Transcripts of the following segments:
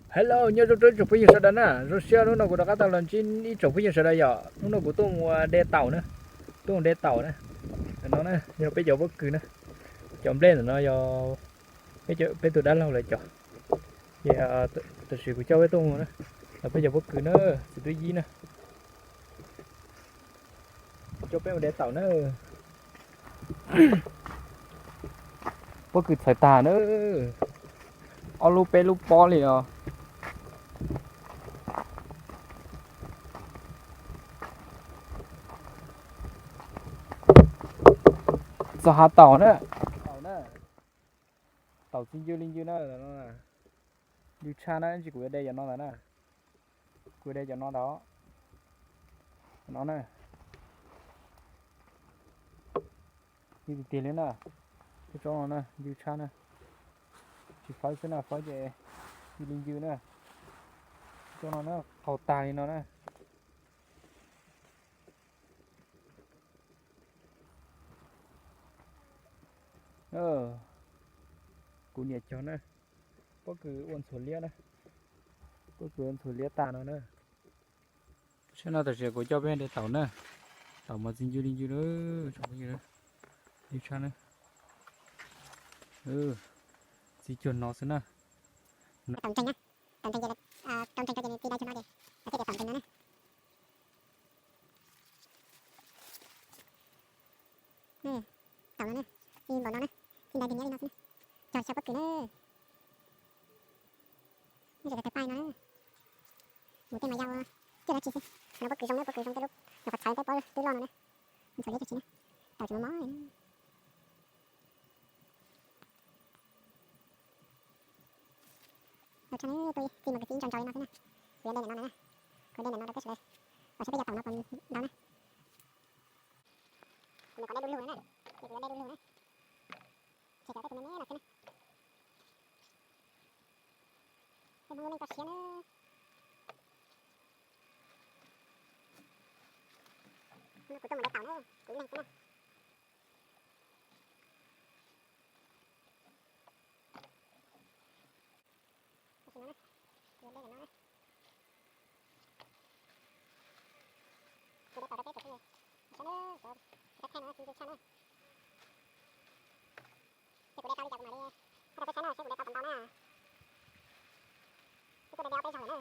Hello, nyob zoo rau ib tsoom phooj ywg sawv daws na, zoo siab hnub no kuv rov qab tau los ntsib ib tsoom phooj ywg sawv daws yom. Hnub no kuv tuaj mus de taum na, tuaj mus de taum na. No na yog peb cov pob kws na, cov nplej ntawm no yog peb tus dab laug lawv cov. Ces tam sim kuv coj peb tuaj mus na, los peb cov pob kws na, txiv tub yib na, coj peb mus de taum na. Pob kws txhawv tag na, ob lub peb lub pob li os. Txog hav taum na, taum txi ncw li ncw na, ncw tshaj na, ib ntsis kuv yuav de cov no ntawd na, kuv yuav de cov no ntawd, cov no na, ncw tiag tiag li na, tsob no na ncw tshaj na, tsis fawb xwb na, fawb ces ncw li ncw na, tsob no na, qaug tag li no na. Kuv niam cog na, pob kws ua ntxhuav liab na, pob kws ua ntxhuav liab tag no na. Saib no tam sim kuv coj peb de taum na, taum mas txi ncw li ncw, tsoom phooj ywg, ncw tshaj na, txi cuag no xwb na. Taum ntseeg na, taum ntseeg ces, taum ntseeg rau ces nws txi dai cuag no ces lawv thiaj tias taum ntseeg no na. Taum no na, txi npaum no na, txi dai ntseeg nyiab li no xwb na, cog xyaw pob kws na. Ntawm tawg paj no na, mus tej mas yau cuaj dab tsi xwb, qhov no pob kws zoo na, pob kws zoo tej lub nyuam qhuav txhawv peb pob twb loj no na, ntxhuav liab cuag tsi na, taum tsis mos mos li na. Los tshaj na, tub txi mas kuv txi ib ntsaus ntsaus li no xwb na, kuv yuav de ntawm no rau, kuv de ntawm no rau peb sawv daws, kom saib peb cov taum no puas ntau na. Kuv nyuam qhuav de du lug na, kuv yuav de du lug na, ces cov peb tus me me no xwb na. Peb Hmoob lub neej toj siab na. Kuv tuaj mus de taum na, kuv ib leeg xwb na. Tam sim no na, kuv yuav de ntawm no na. Kuv de tau rau peb tus phooj ywg, saib na, cov rab thaij no txi ncw tshaj na. Ces kuv de tau li cas kuv mam li thaij rau peb saib na, seb kuv de tau puas ntau na. Kuv tuaj de de ob peb zaug lawm na.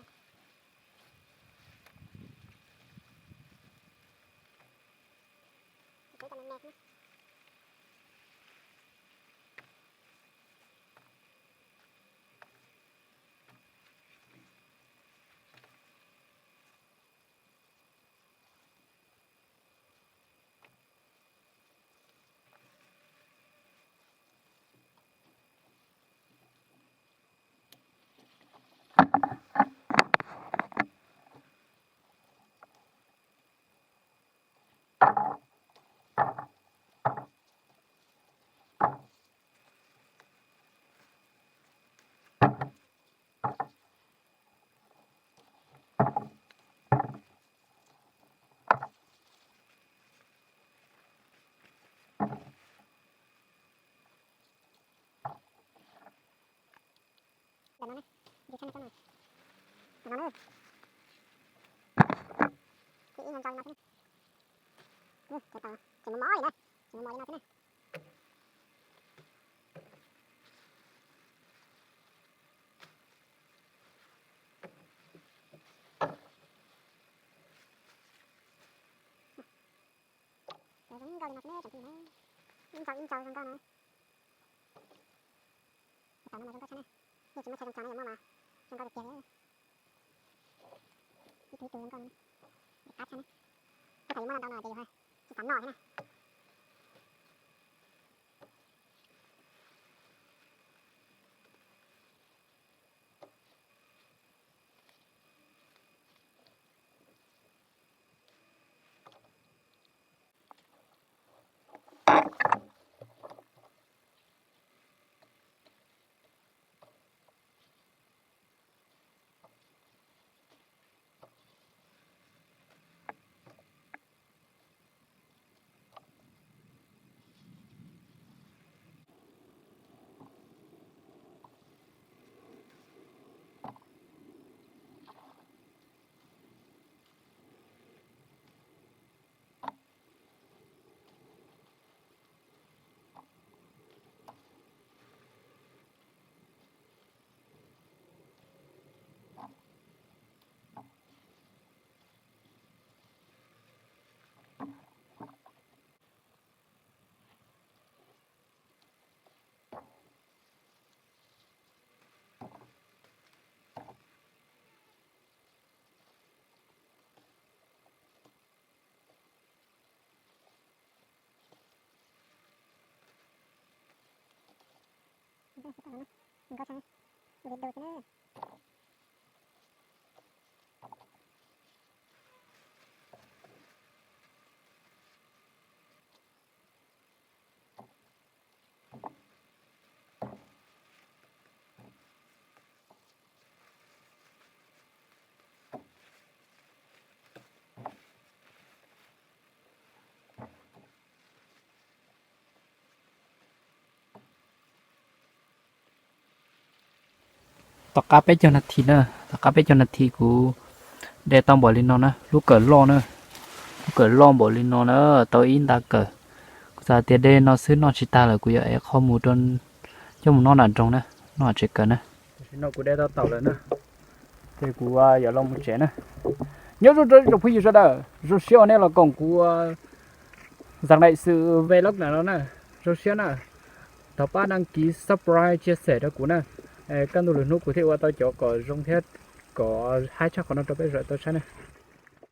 Kuv cov me me xwb. Ntawm no na, ntawm no na, ib nyuag ntau li no xwb na. Cov taum tseem mos mos li na, tseem mos mos li no xwb na. Cov zoo nkauj li no xwb na, tsoom phooj ywg na, ib ntsaus ib ntsaus zoo nkauj no. Cov taum no mas zoo nkauj tshaj na, yog tsis muaj chaw zoo tso na yuav muaj mas zoo nkauj tiag tiag li. Ib tug ib tug zoo nkauj no, qab tshaj na. Ib thaum yus muaj ntau no ces yus tsis xav noj thiab na. Tom qab peb caug nas this na, tom qab peb caug nas this kuv de tau npaum li no na, lub kawm loj na, lub kawm loj npaum li no na, tau ib nta kawm. Kuv xav tias de no xwb noj tsis tag lawm, kuv yuav ev qho mus rau, coj mus noj nram nroog na, noj tsev kawm na. Tam sim no kuv de tau taum lawm na, ces kuv yuav los mus tsev na. Nyob zoo rau ib tsoom phooj ywg sawv daws, zoo siab uas nej los koom kuv Zam Daim Xwm Vlog no na, zoo siab na. Thov pab đăng ký, subscribe, chia sẻ rau kuv na. Kaj ntug lwm hnub kuv thiaj ua tau cov kom zoo thiab kom haib tshaj qhov no rau peb sawv daws tau saib na.